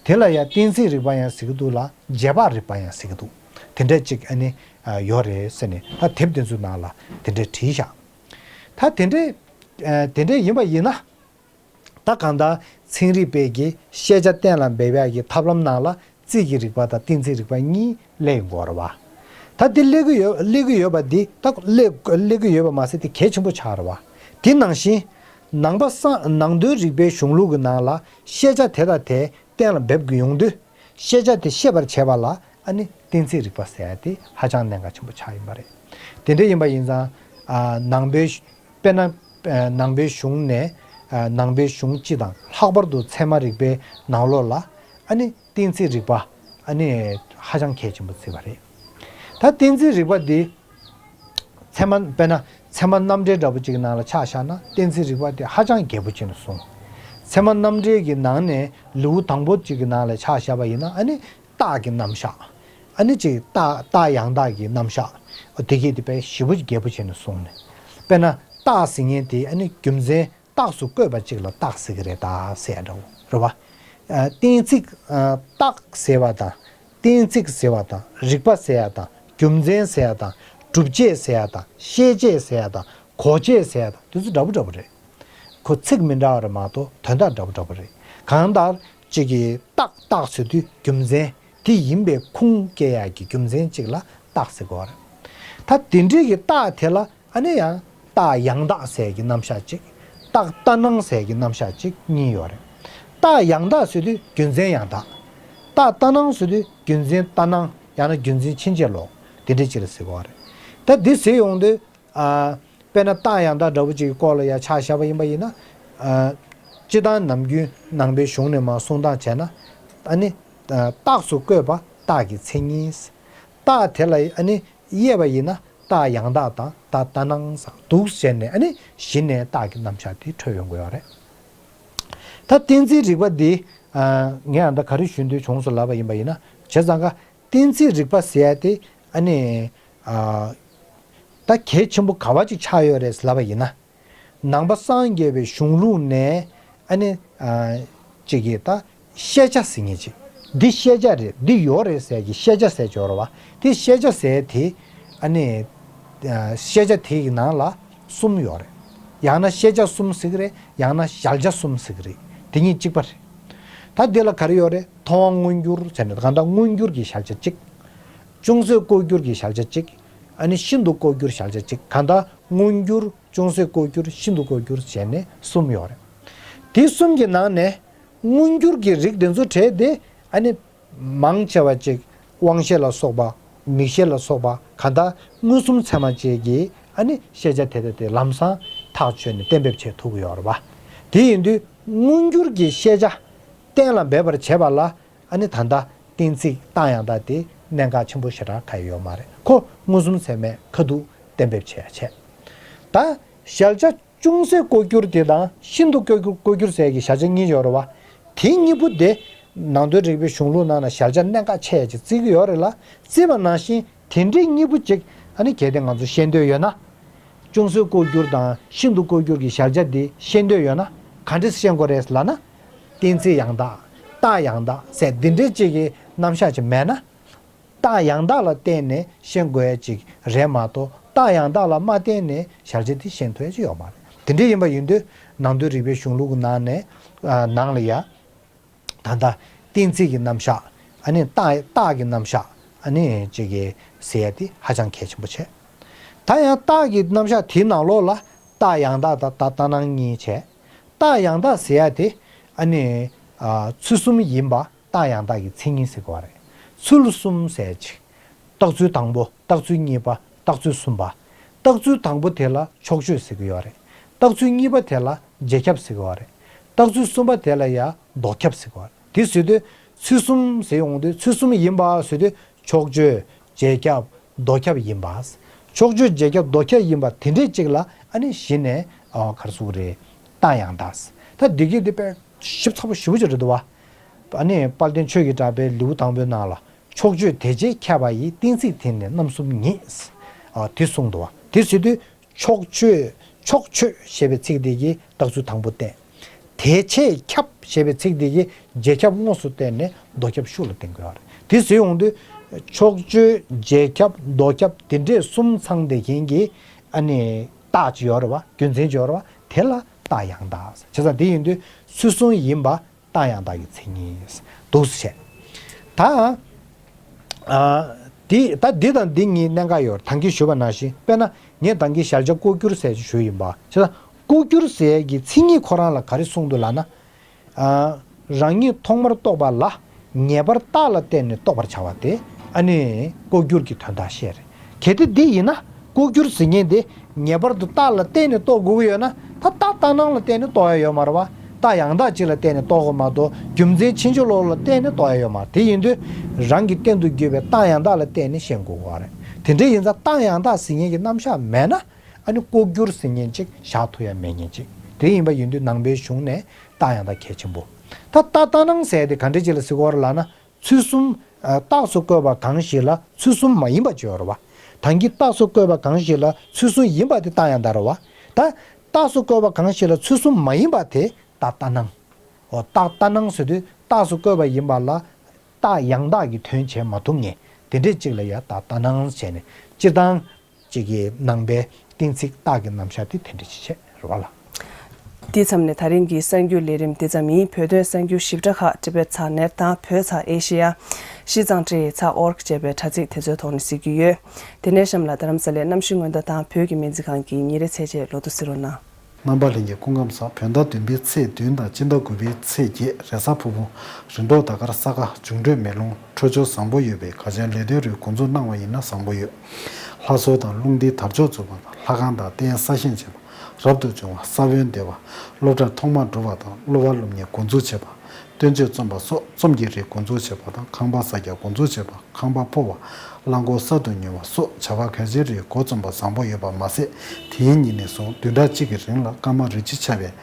དེ་ལ་ཡང་གཏན་ཚིགས་རིག་པ་ཡང་ཟེར་གི་འདུག་ལ། རྗེས་དཔག་རིག་པ་ཡང་ཟེར་གི་འདུག་དེ་འདྲ་ཅིག་ཨ་ནི་ཨ་ཡོད་རེད་ཟེར་ནས་ད་དེབ་དེ་ཚོའི་ནང་ལ་དེ་འདྲ་བྲིས་བཞག་ད་དེ་འདྲའི་ཨ་དེ་འདྲ་ཡིན་པ་ཡིན་ན། ད་གང་ལྟར་ཚན་རིག་པས་ཀྱི་ཤེས་བྱ་གཏན་ལ་འབེབས་ཡག་གི་ཐབས་ལམ་ནང་ལ་རྩིས་ཀྱི་རིག་པ་དང་གཏན་ཚིགས་རིག་པ་གཉིས་སླེབས་ཡོང་གི་ཡོད་རེད་བ། ད་འདི་སླེབས་ཀྱི་ཡོད་སླེབས་ཀྱི་ཡོད་པ་འདི་ད་སླེབས་སླེབས་ཀྱི་ཡོད་པ་མ་ཟད་དེ་གལ་ཆེན་པོ་ཆགས་རེད་བ། དེ་ནང་བཞིན་ནང་པ་སངས་ནང་དོན་རིག་པའི་གཞུང་ལུགས་ཀྱི་ནང་ལ་ཤེས་བྱ་དེ་དང་དེ་གཏན་ལ་འབེབས་ཀྱི་ཡོང་དུས། ཤེས་བྱ་དེ་ཤེས་པར་བྱེད་པ་ལ་ཨ་ནི་གཏན་ཚིགས་རིག་པ་ཟེར་ཡ་དེ་ཧ་ཅང་གནད་འགག་ཆེན་པོ་ཆགས་ཡིན་པ་རེད། དེ་འདྲ་ཡིན་པ་ཡིན་ཙང་ཨ་ནང་པའི་དཔེར་ན་ཨ་ནང་པའི་གཞུང་ནས་ཨ་ནང་པའི་གཞུང་སྤྱི་དང་ལྷག་པར་དུ་ཚད་མ་རིག་པའི་ནང་ལོགས་ལ་ཨ་ནི་གཏན་ཚིགས་རིག་པ་ཨ་ནི་ཧ་ཅང་གལ་ཆེན་པོ་བརྩི་བ་རེད། ད་གཏན་ཚིགས་རིག་པ་འདི། ཚད་མ་དཔེར་ན་ཚད་མ་རྣམ་འགྲེལ་འདྲ་པོ་ཅིག་གི་ནང་ལ་ཆ་བཞག་ན་གཏན་ཚིགས་རིག་པ་དེ་ཧ་ཅང་རྒྱས་པོ་བྱས་ནས་གསུངས། ཚད་མ་རྣམ་འགྲེལ་གྱི་ནང་ནས་ལེའུ་དང་པོ་ཅིག་གི་ནང་ལ་ཆ་བཞག་པ་ཡིན་ན་ཨ་ནི་རྟགས་ཀྱི་རྣམ་གཞག་ཨ་ནི་ཅིག་རྟགས་རྟགས་ཡང་དག་གི་རྣམ་གཞག་དེ་གས་དེ་དཔེ་ཞེ་པོ་རྒྱས་པོ་བྱས་ནས་གསུངས་ནས། དཔེར་ན་རྟགས་ཟེར་མཁན་དེ་ཨ་ནི་རྒྱུ་མཚན་རྟགས་སུ་བཀོད་པ་ཅིག་ལ་རྟགས་ཟེར་གི་རེད་ད་ཟེར་ཡ་འདྲ་བོ་རེད་བ། ཨ་གཏན་ཚིགས་ཨ་རྟགས་ཟེར་བ་དང་། གཏན་ཚིགས་ཟེར་བ་དང་རིག་པ་ཟེར་ཡ་དང་རྒྱུ་མཚན་ཟེར་ཡ་དང་སྒྲུབ་བྱེད་ཟེར་ཡ་དང་ཤེས་བྱེད་ཟེར་ཡ་དང་གོ་བྱེད་ཟེར་ཡ་དང་དེ་ཚོ་འདྲ་པོ་འདྲ་པོ་རེད། ཁོ་ཚིག་མི་འདྲ་བ་རེད་མ་གཏོགས་དོན་དག་འདྲ་པོ་འདྲ་པོ་རེད། གང་ལྟར་གཅིག་གིས་རྟགས་རྟགས་ཟེར་དུས་རྒྱུ་མཚན་དེ་ཡིན་པའི་ཁུངས་སྐྱེལ་ཡ་གི་རྒྱུ་མཚན་གཅིག་ལ་རྟགས་ཟེར་གོ་བ་རེད། ད་དེ་འདྲའི་གི་རྟགས་དེ་ལ། ཨ་ནི་ཡང་རྟགས་ཡང་དག་ཟེར་གྱི་རྣམ་གཞག་གཅིག་རྟགས་ལྟར་སྣང་ཟེར་གྱི་རྣམ་གཞག་གཅིག་གཉིས་ཡོད་རེད། རྟགས་ཡང་དག་ཟེར་དུས་རྒྱུ་མཚན་ཡང་དག་རྟགས་ལྟར་སྣང་ཟེར་དུས་རྒྱུ་མཚན་ལྟར་སྣང་ཡང་ན་རྒྱུ་མཚན་ཕྱིན་ཅི་ལོག་དེ་འདྲ་ཅིག་ལ་ཟེར་གྱི་ཡོད་རེད། ད་འདི་ཟེར་ཡོང་དུས་ཨ། དཔེར་ན་རྟགས་ཡང་དག་འདྲ་པོ་ཅིག་གི་སྐོར་ལ་ཡང་ཆ་བཞག་པ་ཡིན་པ་ཡིན་ན། ཨ། སྤྱིར་བཏང་ནམ་རྒྱུན་ནང་པའི་གཞུང་ནས་མར་གསུང་སྟངས་བྱས་ན། ཨ་ནི། ཨ། རྟགས་སུ་བཀོད་པ་རྟགས་ཀྱི་མཚན་ཉིད། རྟགས་དེ་ལ་ཨ་ནི། དབྱེ་བ་ཡིན་ན་རྟགས་ཡང་དག་དང་རྟགས་ལྟར་སྣང་ཟེར་འདུག་ཟེར་ནས་ཨ་ནི་གཞི་ནས་རྟགས་ཀྱི་རྣམ་གཞག་དེ་འཕྲོད་ཡོང་གི་ཡོད་རེད། ད་གཏན་ཚིགས་རིག་པ་འདི་ཨ་ངས་ཨ་ད་ག་རེ་ཞུ་འདོད་བྱུང་སོང་ལབ་པ་ཡིན་པ་ཡིན་ན། བྱས་ཙང་ཀ་གཏན་ཚིགས་རིག་པ་ཟེར་ཡ་དེ་ཨ་ནི་ཨ་ད་གལ་ཆེན་པོ་ག་བ་ཅིག་ཆགས་ཡོད་རེད་ལབ་པ་ཡིན་ན། ནང་པ་སངས་རྒྱས་པའི་གཞུང་ལུགས་ནས་ཨ་ནི་ཨ་ཅིག་གིས་ད་ཤེས་བྱ་ཟེར་མཁན་ཅིག་འདི་ཤེས་བྱ་རེད། འདི་ཡོད་རེད་ཟེར་གྱི་ཤེས་བྱ་ཟེར་གྱི་ཡོད་རེད་བ། དེ་ཤེས་བྱ་ཟེར་དེ་ཨ་ནི་ཨ་ཤེས་བྱ་དེ་ཡི་ནང་ལ་གསུམ་ཡོད་རེད། ཡང་ན་ཤེས་བྱ་གསུམ་ཟེར་གི་རེད། ཡང་ན་གཞལ་བྱ་གསུམ་ཟེར་གི་རེད། དེ་གཉིས་གཅིག་པ་རེད། ད་འདི་ལ་ག་རེ་ཡོད་རེད། མཐོང་བ་མངོན་གྱུར་ཟེར་ནས་གང་ལྟར་མངོན་གྱུར་གྱི་གཞལ་བྱ་གཅིག་ཅུང་ཟད་ལྐོག་གྱུར་གྱི་གཞལ་བྱ་གཅིག་ཨ་ནི་ཤིན་ཏུ་ལྐོག་གྱུར་གཞལ་བྱ་གཅིག་གང་ལྟར་མངོན་གྱུར། ཅུང་ཟད་ལྐོག་གྱུར། ཤིན་ཏུ་ལྐོག་གྱུར་བྱས་ནས་གསུམ་ཡོད་རེད། དེ་གསུམ་གྱི་ནང་ནས་མངོན་གྱུར་གྱི་རིགས་དེ་ཚོ་གྲས་དེ་ཨ་ནི་མང་ཆེ་བ་ཅིག་དབང་ཤེས་ལ་སོགས་པ། མིག་ཤེས་ལ་སོགས་པ། གང་ལྟར་མངོན་སུམ་ཚད་མ་ཅན་གྱི་ཨ་ནི་ཤེས་བྱ་དེ་དག་དེ་ལམ་སང་ཐག་ཆོད་ནས་གཏན་འབེབས་བྱེད་ཐུབ་ཀྱི་ཡོད་རེད་པ། དེ་ཡིན་དུས་མངོན་གྱུར་གྱི་ཤེས་བྱ་གཏན་ལ་འབེབས་པར་བྱེད་པ་ལ། ཨ་ནི་ད་ལྟ་ གཏན་ཚིགས་རྟགས་ཡང་དག་དེ་གནད་འགག་ཆེན་པོ་ཞེ་དྲག་ག་ཡོད་མ་རེད། ཁོ་མངོན་སུམ་ཚད་མས་ཁ་ཐུག་གཏན་འབེབས་བྱས་བྱས། ད་གཞལ་བྱ་ཅུང་ཟད་ལྐོག་གྱུར་དེ་དང་ཤིན་ཏུ་ལྐོག་གྱུར་ལྐོག་གྱུར་ཟེར་གྱི་བཞག་བྱ་གཉིས་ཡོད་རེད་བ། དེ་གཉིས་པོ་དེ་ནང་དོན་རིག་པའི་གཞུང་ལུགས་ནང་ན་གཞལ་བྱ་གནད་འགག་ཆེ་ཡ་ཅིག་བརྩི་གི་ཡོད་རེད་ལ། བརྩིས་པ་ནང་བཞིན་དེ་འདྲའི་གཉིས་པོ་ཅིག་ཨ་ནི་གལ་ཏེ་ང་ཚོ་ཤེས་འདོད་ཡོད་ན། ཅུང་ཟད་ལྐོག་གྱུར་དང་ཤིན་ཏུ་ལྐོག་གྱུར་གྱི་གཞལ་བྱ་དེ་ཤེས་འདོད་ཡོད་ན་ག་འདྲས་ཤེས་དགོས་རེད་ལབ་ན། གཏན་ཚིགས་ཡང་དག་རྟགས་ཡང་དག་ཟེར་འདི་འདྲའི་ཅིག་གི་རྣམ་གཞག་ཅིག་མེད་ན། རྟགས་ཡང་དག་ལ་བརྟེན་ནས་ཤེས་དགོས་ཡ་ཅིག་རེད་མ་གཏོགས། རྟགས་ཡང་དག་ལ་མ་བརྟེན་ནས་གཞལ་བྱ་དེ་ཤེས་ཐུབ་ཡ་ཅིག་ཡོད་མ་རེད། དེ་འདྲ་ཡིན་པ་ཡིན་དུས་ནང་དོན་རིག་པའི་གཞུང་ལུགས་ཀྱི་ནང་ནས་ཨ་ནང་ལ་ཡ། ད་ལྟ་གཏན་ཚིགས་ཀྱི་རྣམ་གཞག་ཨ་ནི་རྟགས་རྟགས་ཀྱི་རྣམ་གཞག་ཨ་ནི་ཅིག་གི་ཟེར་ཡ་དེ་ཧ་ཅང་གལ་ཆེན་པོ་བྱས། ད་ཡང་རྟགས་ཀྱི་རྣམ་གཞག་དེའི་ནང་ལོགས་ལ་རྟགས་ཡང་དག་དང་རྟགས་ལྟར་སྣང་གཉིས་བྱས། རྟགས་ཡང་དག་ཟེར་ཡ་དེ་ཨ་ནི་ཨ་ཚུལ་གསུམ་ཡིན་པ། རྟགས་ཡང་དག་གི་མཚན་ཉིད་ཟེར་གྱི་ཡོད་རེད། ཚུལ་གསུམ་ཟེར་ཅིག་རྟགས་ཚུལ་དང་པོ། རྟགས་ཚུལ་གཉིས་པ། རྟགས་ཚུལ་གསུམ་པ། རྟགས་ཚུལ་དང་པོ་དེ་ལ་ཕྱོགས་ཆོས་ཟེར་གྱི་ཡོད་རེད། རྟགས་ཚུལ་གཉིས་པ་དེ་ལ་རྗེས་ཁྱབ་ཟེར་གྱི་ཡོད་རེད། རྟགས་ཚུལ་གསུམ་པ་དེ་ལ་ཡང་ལྡོག་ཁྱབ་ཟེར་གྱི་ཡོད་རེད། དེ་ཟེར་དུས་ཚུལ་གསུམ་ཟེར་ཡོང་དུས་ཚུལ་གསུམ་ཡིན་པ་ཟེར་དུས་ཕྱོགས་ཆོས། རྗེས་ཁྱབ། ལྡོག་ཁྱབ་ཡིན་པ། ཕྱོགས་ཆོས་རྗེས་ཁྱབ་ལྡོག་ཁྱབ་ཡིན་པ་དེ་འདྲས་ཅིག་ལ་ཨ་ནི་གཞི་ནས་ཨ་ག་རེ་ཟེར་དགོས་རེད། རྟགས་ཡང་དག་ཟེར། ད་འདི་གི་འདི་དཔེ་ཞིབ་ཚགས་པོ་ཞེ་པོ་ཅིག་རེད་འདུག་བ། ཨ་ནི་དཔལ་ལྡན་ཆོས་ཀྱི་གྲགས་པའི་ལེའུ་དང་པོའི་ནང་ལ། ཕྱོགས་ཆོས་དེ་རྗེས་ཁྱབ་པ་ཡི། གཏན་ཚིགས་དེ་ནི་རྣམ་གསུམ་ཉིད། ཨ་དེ་གསུངས་འདུག་བ། དེ་ཟེར་དུས་ཕྱོགས་ཆོས། ཕྱོགས་ཆོས་ཞེས་པའི་ཚིག་དེ་གིས་རྟགས་ཚུལ་དང་པོ་བསྟན། དེ་རྗེས་ཁྱབ་ཞེས་པའི་ཚིག་དེ་གིས་རྗེས་ཁྱབ་དངོས་སུ་བསྟན་ནས་ལྡོག་ཁྱབ་ཤུགས་ལ་བསྟན་དགོས་པ་རེད། དེ་ཟེར་ཡོང་དུས་ཕྱོགས་ཆོས་རྗེས་ཁྱབ་ལྡོག་ཁྱབ་དེ་འདྲས་གསུམ་ཚང་བསྡད་མཁན་གྱི་ཨ་ནི་རྟགས་ཅིག་ཡོད་རེད་བ། རྒྱུ་མཚན་ཅིག་ཡོད་རེད་བ། དེ་ལ་རྟགས་ཡང་དག་ཟེར། བྱས་ཙང་དེ་ཡིན་དུས་ཚུལ་གསུམ་ཡིན་པ། རྟགས་ཡང་དག་གི་མཚན་ཉིད་འདུག་སེ་བྱས། ད་ཨ་འདི་ད་འདི་དང་འདི་གཉིས་གནད་འགག་ཡོད། ད་གིན་ཞུས་པ་ནང་བཞིན། དཔེར་ན་ངས་ད་གིན་གཞལ་བྱ་ལྐོག་གྱུར་ཟེར་ཞུས་ཡིན་པ། བྱས་ཙང་ལྐོག་གྱུར་ཟེར་གྱི་མཚན་ཉིད་ཁོ་རང་ལ་ག་རེ་གསུངས་འདུག་ལབ་ན། ཨ་རང་ཉིད་ཐོག་མར་རྟོགས་པ་ལ་ངེས་པར་རྟགས་ལ་བརྟེན་ནས་རྟོགས་པར་བྱ་བ་དེ་ཨ་ནི་ལྐོག་གྱུར་གྱི་དོན་དག་བཤད་རེད། གལ་ཏེ་འདི་ཡིན་ན་ལྐོག་གྱུར་ཟེར་མཁན་དེ་ངེས་པར་དུ་རྟགས་ལ་བརྟེན་ནས་རྟོགས་དགོས་ཀྱི་ཡོད་ན། ད་རྟགས་ལྟར་སྣང་ལ་བརྟེན་ནས་རྟོགས་ཡ་ཡོད་མ་རེད་བ། རྟགས་ཡང་དག་ཅིག་ལ་བརྟེན་ནས་རྟོགས་དགོས་མ་གཏོགས་རྒྱུ་མཚན་ཕྱིན་ཅི་ལོག་ལ་བརྟེན་ནས་རྟོགས་ཡ་ཡོད་མ་རེད། དེ་ཡིན་དུས་རང་གི་སྟེང་དུ་གྱུར་པའི་རྟགས་ཡང་དག་ལ་བརྟེན་ནས་ཤེས་དགོས་པ་རེད། དེ་འདྲ་ཡིན་ཙང་རྟགས་ཡང་དག་ཟེར་མཁན་གྱི་རྣམ་གཞག་མེད་ན། ཨ་ནི་ལྐོག་གྱུར་ཟེར་མཁན་ཅིག་བཞག་ཐུབ་ཡ་མེད་མཁན་ཅིག་དེ་ཡིན་པ་ཡིན་དུས་ནང་པའི་གཞུང་ནས་རྟགས་ཡང་དག་གལ་ཆེན་པོ། ད་རྟགས་ལྟར་སྣང་ཟེར་དེ་ག་འདྲ་ཅིག་ལ་ཟེར་གྱི་ཡོད་རེད་ལབ་ན། ཚུལ་གསུམ། ཨ་རྟགས་སུ་བཀོད་པ་གང་ཞིག་ལ་ཚུལ་གསུམ་མ་ཡིན་པ་ཅིག་ཡོད་རེད་བ། ད་གིན་རྟགས་སུ་བཀོད་པ་གང་ཞིག་ལ་ཚུལ་གསུམ་ཡིན་པ་དེ་རྟགས་ཡང་དག་རེད་བ། ད་རྟགས་སུ་བཀོད་པ་གང་ཞིག་ལ་ཚུལ་གསུམ་མ་ཡིན་པ་དེ་རྟགས་ལྟར་སྣང་། འོ་རྟགས་ལྟར་སྣང་ཟེར་དུས་རྟགས་སུ་བཀོད་པ་ཡིན་པ་ལ་རྟགས་ཡང་དག་གི་དོན་བྱེད་མ་ཐུབ་མཁན་དེ་འདྲས་ཅིག་ལ་ཡ་རྟགས་ལྟར་སྣང་བྱས་ནས། སྤྱིར་བཏང་ཅིག་གི་ནང་པའི་གཏན་ཚིགས་རྟགས་ཀྱི་རྣམ་གཞག་དེ་དེ་འདྲ་ཅིག་བྱས་རེད་བ་ལ། དེའི་མཚམས་ནས་ད་རིང་གི་གསར་འགྱུར་ལས་རིམ་འདི་ཙམ་ཡིན། བོད་དོན་གསར་འགྱུར་ཞིབ་ཕྲ་ཁག་ཊི་བེཊ་ཚགས་ནེཊ་དང་བོད་ཚགས་ཨེ་ཤེ་ཡ། ཤིས་ཙང་ཊི་ཚགས་ཨོར་གི་ཅེས་པའི་དྲ་ཚིགས་དེ་ཚོའི་ཐོག་ནས་གཟིགས་རྒྱུ་ཡོད། དེ་ནས་གཤམ་ལ་རྡ་རམ་ས་ལའི་གནམ་གཤིས་སྔོན་བརྡ་དང་བོད་ཀྱི་སྨན་རྩིས་ཁང་གི་ཉིན་རེའི་ཚད་ཆེད་ལོ་ཐོ་གཟིགས་རོགས་གནང་། རྣམ་པ་ལྷན་རྒྱས་སྐུ་ཁམས་བཟང་། བོད་ཟླ་བདུན་པའི་ཚེས་བདུན་དང་སྤྱི་ཟླ་དགུ་པའི་ཚེས་བརྒྱད། རེས་གཟའ་ཕུར་བུ། རིམ་གྲོ་ཟླ་སྐར་ས་ག་འབྱུང་འཕྲོད་མེ་རླུང་འཕྲོད་སྦྱོར་བཟང་པོ་ཡོད་པས་གལ་ཆེན་ལས་དོན་རིགས་འགོ་འཛུགས་གནང་བ་ཡིན་ན་བཟང་པོ་ཡོད། ལྷ་གསོལ་དང་རླུང་རྟའི་དར་ལྕོག་འཛུགས་པ་དང་ལྷ་ཁང་དང་རྟེན་གསར་བཞེངས་བྱེད་པ། རབ་ཏུ་བྱུང་བ་ས་བོན་འདེབས་པ། སློབ་གྲྭ་ཐོག་མ་སྒྲུབ་པ་དང་སློབ་པ་སློབ་གཉེར་འགོ་འཛུགས་བྱེད་པ། སྟོན་མཆོད་རྩོམ་པ་སོགས་རྩོམ་གྱི་རིགས་འགོ་འཛུགས་བྱེད་པ་དང་ཁང་པ་གསར་རྒྱག་འགོ་འཛུགས་བྱེད་པ། ཁང་པ་ཕོར་བ། རླངས་འཁོར་གསར་དུ་ཉོ་བ་སོགས་བྱ་བ་གལ་ཆེའི་རིགས་འགོ་རྩོམ་པ་བཟང་པོ་ཡོད་པ་མ་ཟད། དེའི་ཉིན་ནས་བཟུང་བདུན་ཕྲག་གཅིག་གི་རིང་ལ་སྐར་མ་རིགས་གཅིག་འཆར་བས།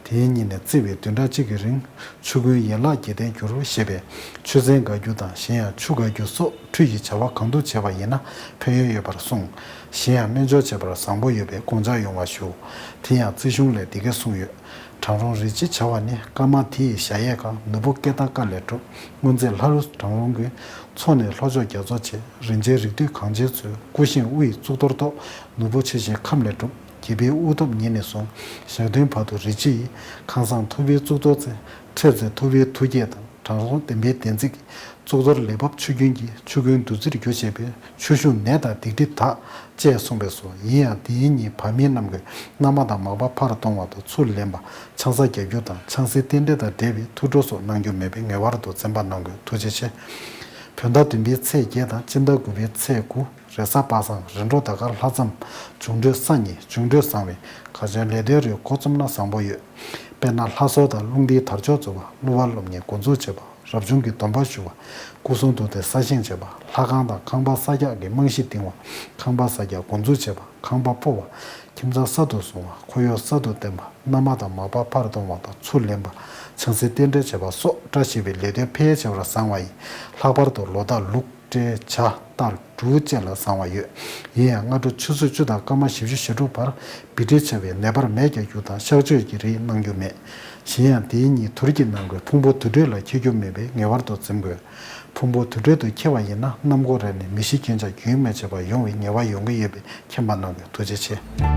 དེའི་ཉིན་ནས་བརྩིས་པའི་བདུན་ཕྲག་གཅིག་གི་རིང་ཆུ་ཀུན་ཡན་ལག་བརྒྱད་ལྡན་འགྱུར་ཞེས་པའི་ཆུ་ཚན་འགག་རྒྱུ་དང་གཞན་ཡང་ཆུ་འགག་རྒྱུ་སོགས་འཕྲུལ་གྱི་བྱ་བ་གང་དུ་བྱས་པ་ཡིན་ན་ཕན་ཡོན་ཡོད་པར་གསུངས། གཞན་ཡང་སྨན་སྦྱོར་བྱེད་པར་བཟང་པོ་ཡོད་པས་དགོངས་འཇགས་ཡོང་བ་ཞུ། དེ་ཡང་རྩིས་གཞུང་ལས་འདི་སྐད་གསུངས་ཡོད། གྲང་རླུང་རིགས་གཅིག་བྱ་བ་ནི། སྐར་མ་དེ་ཡི་གཞལ་ཡས་ཁང་། ནུས་པོ་སྐད་དང་ཀ་ལས་གྲུབ། དངོས་རྫས་ལྷ་རུ་གྲང་རླུང་ཀུན། མཚོ་ནས་ལྷོ་ཕྱོགས་རྒྱ་མཚོ་བྱེད། རིན་ཆེན་རིགས་འདུས་གངས་ཅན་མཚོའི། སྐུ་ཤིང་དབུ་ཡི་གཙུག་ཏོར་ཏོག། ནུས་པོ་ཆེ་ཞིང་ཁམས་ལས་གྲུབ། བརྒྱད་པའི་དབུ་སྟོབས་ཉིད་ནས་བཟུང་། ཞག་བདུན་བར་དུ་རིགས་གཅིག་ཡིན། ཁང་བཟང་ཐུབ་པའི་གཙུག་ཏོར་རྩེ། འཕྲེད་རྩེ་ཐུབ་པའི་ཐུགས་བསྐྱེད་དང་། གྲང་རླུང་ལྡན་པའི་བདེན་ཚིག་གིས། གཙུག་ཏོར་ལས་བབས་ཆུ་རྒྱུན་གྱིས། ཆུ་ཀུན་བདུད་རྩིར་རྒྱུ་བྱེད་པས། ཆུ་ཤུགས་ནད་དང་སྡིག་སྒྲིབ་དག་ཅེས་གསུངས་པས་སོ། ཡིན་ཡང་དེའི་ཉིན་བར་མིའི་རྣམ་ཀུན་མནའ་མ་དང་མག་པ་ཕར་གཏོང་བ་དང་ཚུར་ལེན་པ། ཆང་ས་རྒྱག་རྒྱུ་དང་ཆང་སའི་རྟེན་འབྲེལ་དང་འབྲེལ་བའི་ཐུགས་སྤྲོ་སོགས་གནང་རྒྱུ་མེད་པས་ངེས་པར་དུ་བཙན་པ་གནང་དགོས། ཐུགས་རྗེ་ཆེ། བོད་ཟླ་བདུན་པའི་ཚེས་བརྒྱད་དང་སྤྱི་ཟླ་དགུ་པའི་ཚེས་དགུ། རེས་གཟའ་པ་སངས། རིམ་གྲོ་ཟླ་སྐར་ལྷ་མཚམས། འབྱུང་འཕྲོད་ས་ཉིན། འབྱུང་འཕྲོད་བཟང་བས་གལ་ཆེན་ལས་དོན་རིགས་འགོ་རྩོམ་ན་བཟང་པོ་ཡོད། དཔེར་ན་ལྷ་གསོལ་དང་རླུང་རྟའི་དར་ལྕོག་འཛུགས་པ། སློབ་པ་སློབ་གཉེར་འགོ་འཛུགས་བྱེད་པ། རབ་བྱུང་གི་སྡོམ་པ་ཞུ་བ། སྐུ་གསུང་ཐུགས་རྟེན་གསར་བཞེངས་བྱེད་པ། ལྷ་ཁང་དང་ཁང་པ་གསར་རྒྱག་གི་རྨང་གཞི་བཏིང་བ། ཁང་པ་གསར་རྒྱག་འགོ་འཛུགས་བྱེད་པ། ཁང་པ་སྤོ་བ། ཁྱིམ་ཚང་གསར་དུ་བཟུང་བ། འཁོར་གཡོག་གསར་དུ་བསྟེན་པ། མནའ་མ་དང་མ་པ་ཕར་གཏོང་བ་དང་ཚུར་ལེན་པ། བྱང་སེམས་རྟེན་འབྲེལ་བྱེད་པ་སོགས་བཀྲ་ཤིས་པའི་ལས་དོན་འཕེལ་བྱེད་པར་བཟང་བ་ཡིན། ལྷག་པར་དུ་ལོ་རྟགས་ལུག་སྤྲེལ་བྱ་སྟག་འབྲུག་བཅས་ལ་བཟང་བ་ཡོད། ཡིན་ཡང་སྔ་དྲོ་ཆུ་ཚོད་བཅུ་དང་སྐར་མ་བཞི་བཅུ་ཞེ་དྲུག་བར་བི་ཏྲི་བྱ་བའི་ནད་པར་མེ་བརྒྱག་རྒྱུ་དང་གཤག་བཅོས་ཀྱི་རིགས་གནང་རྒྱུ་མེད། གཞན་ཡང་དེའི་ཉིན་དུར་གྱི་ནང་ཁུལ་ཕུང་པོ་དུར་ཁྲོད་ལ་འཁྱེར་རྒྱུ་མེད་པས་ངེས་པར་དུ་འཛེམ་དགོས། ཕུང་པོ་དུར་ཁྲོད་དུ་འཁྱེར་བ་ཡིན་ན་གནམ་སྒོ་ར་ནས་མི་ཤི་རྐྱེན་ཆག་རྒྱུན་མི་ཆད་པ་ཡོང་བའི་ངེས་པ་ཡོང་གི་ཡོད་པས་མཁྱེན་པ་གནང་རྒྱུ། ཐུགས་རྗེ་ཆེ།